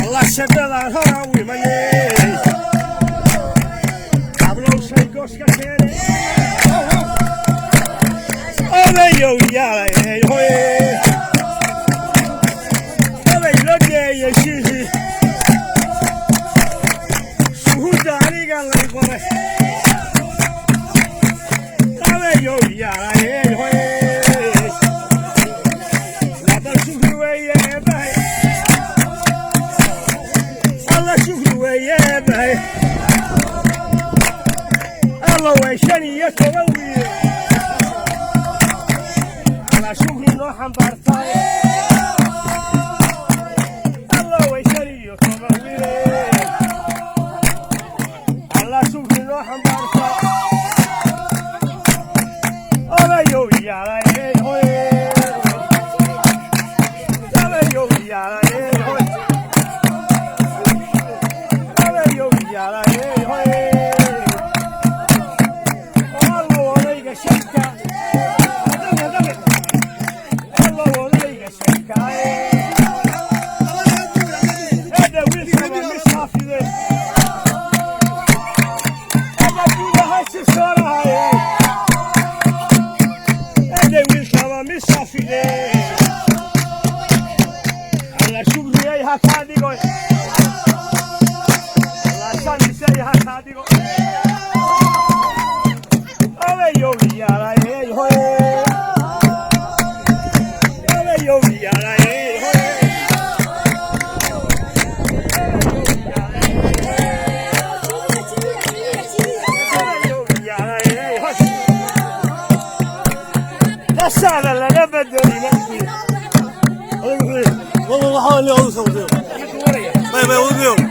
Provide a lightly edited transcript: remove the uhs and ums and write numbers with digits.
Allah shaqadaan hora u imanay, hablow shaygooska keenay, odayow yaalay hoy, oday loo geeyey shiihii shuhuudda aniga lay qoray, odayow yaalay hoy, labal shukri weeye eebbahay, alla shukri weeye eebbahay, alla way 15 wiil, alla shukri noo xambaartay, alla way 15 wiil, alla shukri noo xambaartay, odayow yaalay hoy, odayow yaalay hoy, odayow yaalay hoy, alla odayga shanka, alla odayga shanka, hada wiilkaba misaafide, hada gudaha sirsoolahaye, hada wiilkaba misaafide, alla shukriyay ha kaa dhigo, alla samisay ha kaa dhigo, odayow yaalay hoy, odayow yaalay hoy. Lasada laga bedeli. Waxaa la soo. May may.